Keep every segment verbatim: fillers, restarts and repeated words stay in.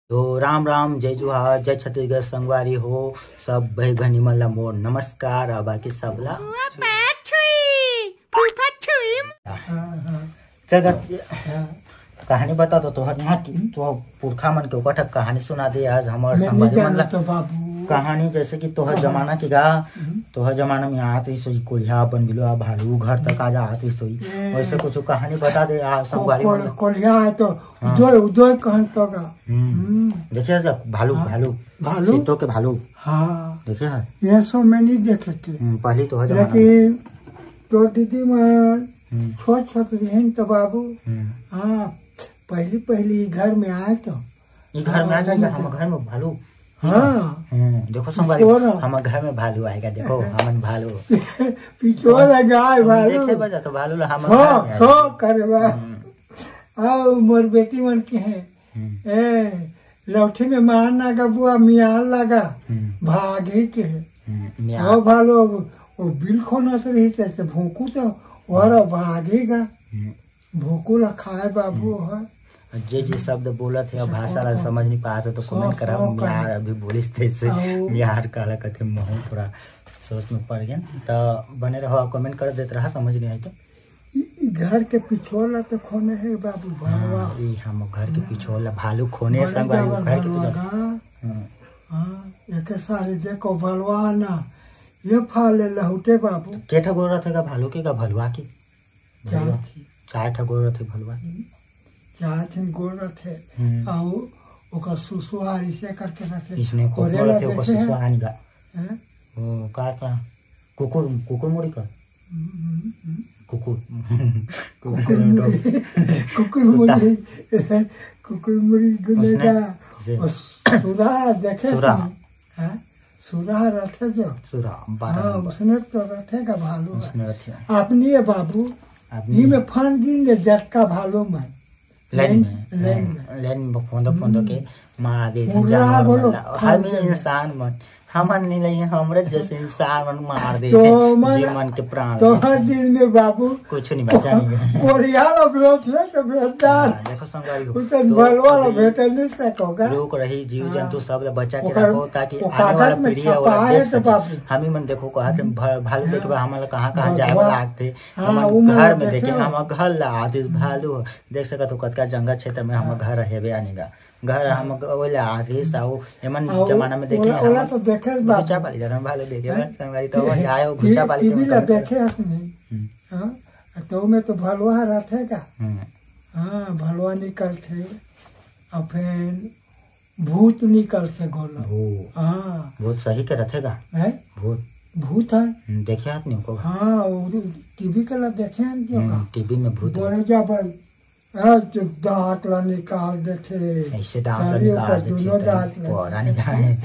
तो राम राम, जय जोहार, जय छत्तीसगढ़ संगवारी हो, सब भाई बहनी मन ला मोर नमस्कार। और बाकी सब ला फूफा छुई, फूफा छुई। हाँ, हाँ। चल गा, हाँ। कहानी बता तो तोहर यहाँ की, तो पुरखा मन के ओकर ठक कहानी सुना दे आज हमर मैं नहीं संगवारी मन ला। जानत तो बाबू। कहानी जैसे कि तोहर हाँ। जमाना के गा, हम्म। तोहर जमाना में आत रहिस होही कोलिहा, बनबिलवा, भालू घर तक आ जात रहिस होही। ए। वैसे कुछ कहानी बता दे आज को-, संगवारी मन कोल-, ला। कोलिहा है तो हाँ। उदय, उदय कहन तो गा। हम्म। हम्म। देखे हस भालू, हाँ। भालू। भालू? सीतो के भालू। हाँ। देखे हस? ये सब मैं नहीं देखे थे। हम्म, पहली तोहर जमाना में। लेकिन तोर दीदी मन हम्म। छोट छोट रहिन तो बाबू। हम्म। हाँ, पहली पहली घर में आए तो। ई घर में आ हाँ, जाएगा, वही हम तो। घर में भालू। हाँ। हम्म, देखो संगवारी, पिछोरा। हम घर में भालू आएगा, देखो, हमन भालू। पिछोरा गाय हम भालू। देखे बजा तो भालू ला हम हाँ, घर में हाँ, आएगा। करे बा। हम्म। आओ, मोर बेटी मन के हैं। हम्म। ए, लौठी में मार ना गबुआ, मियार लगा, हम्म। भागी के। हम्म, मियार। वो भालू, वो बिल खोनत रही, जैसे भोंकू तो, और हम्म। भागेगा। हम्म। भोंकू ला खाए बाबू हम्म। हर। जे जे शब्द बोलत हे, अच्छा, भाषा ला कौन, कौन? समझ नहीं पात हो तो सौ, कमेंट करा। सौ का मियार है। अभी बोलिस तैसे। आओ। मियार काला कथे, महू थोड़ा सोच में पड़ गया। तो बने रहो, कमेंट कर देत रहा, समझ नहीं आई तो। ई, ई घर के पिछोला तो खोने है बाबू, भलवा। हाँ, ई हम घर के हम्म। पिछोला भालू खोने बड़े संगवारी, डबल घर के भलवा पिछोला। गा। हम्म। हाँ, एके सारी देखो भलवा ना, ये फाले लहुटे बाबू। तो के ठा गोड़ रथे का भालू के का भलवा के? चार भलवा। ठिन। चार ठा गोड़ रथे भलवा के। हम्म। चार ठिन गोड़ रथे। हम्म। अउ ओकर सुसुआर इसे करके रथे। इसने कोरेला खोखमा रथे, ओकर देखे हैं? सुसुआर आनी गा। हैं? ओ, का, का? कुकुर, कुकुर मुड़ी का? हम्म, हम्म, हम्म। कुकुर। कुकुर मुड़ी। कुकुर कुत्ता। मुड़ी। कुकुर मुड़ी उसने गुनेगा। इसे और सुरा देखे सुरा। तुमने? हाँ? सुरा रथे जो। सुरा, बारह हाँ, नंबर। उसने तो रथे का भालू है। उसने रथे। अपनी है बाबू। अपनी। ई में फन गिन ले जटका भालू में। लाइन में, लाइन में। लाइन में फोंदो, फोंदो के हम्म। मार दे, पूरा जानवर बोलो, मन ला। फाड़ हम ही देना। इंसान मन, हमन नहीं लगे, हमरे जैसे इंसान मन मार दे तो थे, मन, जीव मन के प्राण तो ले। हर दिन में बाबू, कुछ नहीं बचा नहीं। कोरिया ला भेंट है तो भेंटदार। हाँ, देखो संगवारी हो। उतन तो भलवा ला अभी भेंट नहीं सकोगा। लोग रही, जीव हाँ। जंतु सब ला बचा के ओकर, रखो, ताकि ओकर आने वाला में पीढ़ी छपा और है देख तो सके। बाबू। हम ही मन देखो, कहत हम्म। भ-, भालू हाँ। देखे बा, हमन ला कहाँ, कहाँ जाए भगवान। वाला आते। हाँ, हमन उमर घर में देखे देखे, हो। हम घर ला आते, हम्म। भालू हो। देख सकत हो, कतका जंगल क्षेत्र में हमर हाँ। घर हेबे आनी गा। घर हाँ। हम ग-, ओला आगे साहू, एमन अउ जमाना में देखे ओला, हम ओला तो देखे बाबू। घुचा पाली जाना, भालू देखे हैं? बा, संगवारी तो वही आए हो, घुचा टी-, पाली के टीवी ला मतलब। देखे हस नहीं? हम्म। हाँ? तो में तो भलवा रहथे का? हम्म। हाँ, भलवा निकलथे। अउ फिर भूत निकलथे गोला। भूत। हाँ। भूत सही के रथे का? हैं? भूत। भूत है। हम्म, देखे हाथ नहीं को? हाँ, वो टीवी के ला देखे हैं जो हम्म, का? टीवी में भूत बोले है। जा भाई, ए, जो दांत ला निकाल देथे। ऐसे दांत ला खाली निकाल ओकर देथे, दोनों तो दांत ला पोरा निकाल।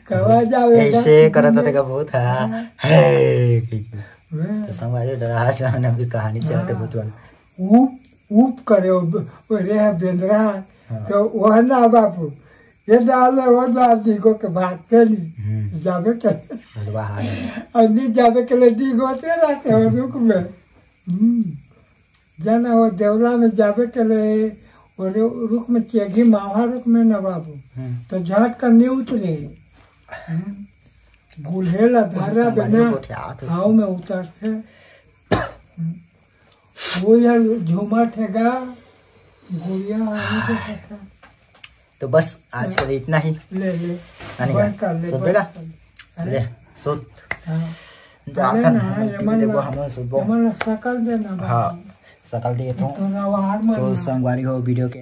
कवा जावे ऐसे दांत करत निकाल। देखा भूत है। हाँ। हे, हाँ। तो संगवारी डरा से हमने अभी कहानी चलते हाँ। भूत वाला। ऊप, ऊप करे, वो, वो रे है बेंदरा, हाँ। तो वह ना बाबू, ये डाल, वो डाल, दीगो के भागते नहीं, हम्म। जावे के। भलवा हार है। और नहीं जावे के लिए दीगो से रहते हो रुख में। हम्म। जाना वो देवला में जावे के लिए, वो रु-, रुख में चेघी मावा रुख में ना बाबू, हम्म। तो झट कर नहीं उतरे। हम्म। गुल्हेला धारा संगवारी बिना गोठियात हो। हाव में उतरथे। हम्म। वो यार झूमर ठेगा, गुड़िया आने के हाँ। पता। तो बस आज के लिए इतना ही। ले, ले। आने का? बंद कर ले, सुत बंद गया? कर ले। अरे? ले, सुत। हाँ। जा अरे कर ना, हमन ये टीवी मन देखो, ला, हमन सुतबो। ये मन ला सकल देना हाँ, बाबू। सकल देत हूँ। तो रवार मन तो ना। संगवारी हो वीडियो के